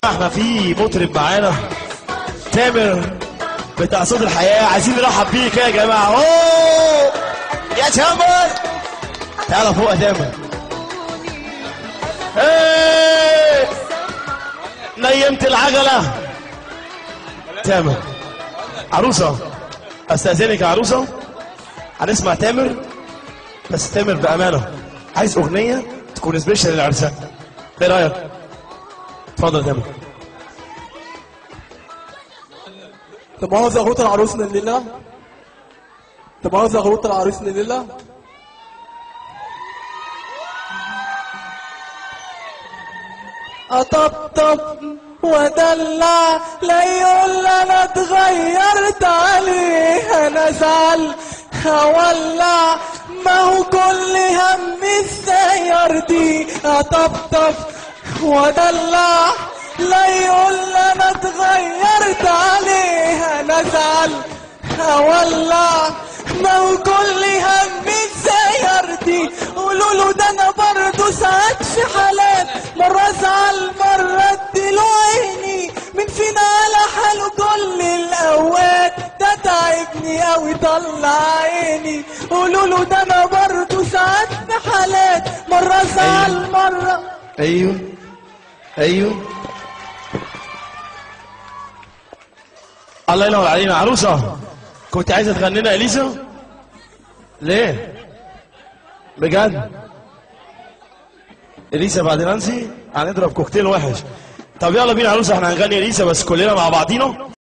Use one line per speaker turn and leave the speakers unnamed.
احنا في مطرب معانا تامر بتاع صوت الحياة، عايزين نرحب بيك يا جماعة. اوه يا تامر، تعالى فوق يا تامر. ايه نيمت العجلة تامر. عروسة استأذنك يا عروسة، هنسمع تامر، بس تامر بأمانة عايز أغنية تكون special للعرسان، ايه رأيك؟ اتفضل يا تامر.
طب عاوز اغروط العروسنا الليلة؟ طب عاوز اغروط العروسنا الليلة؟ اطبطب وادلع لا يقول انا اتغيرت عليه، انا ازعل اولع ما هو كل هم ازاي ارضيه. اطبطب وادلع لا يقول انا اتغيرت عليه، انا ازعل اولع ما هو كل هم ازاي ارضيه. قولوا له ده انا برضه ساعات في حالات، مرة ازعل مرة اديله عيني، مين فينا على حاله كل الاوقات، ده تعبني اوي طلع عيني. قولوا له ده انا برضه ساعات في حالات، مرة ازعل مرة.
ايوه ايوه الله ينور علينا. عروسه كنت عايزه تغني لنا اليسا؟ ليه؟ بجد؟ اليسا بعد نانسي هنضرب كوكتيل وحش. طب يلا بينا عروسه، احنا هنغني اليسا بس كلنا مع بعضينا.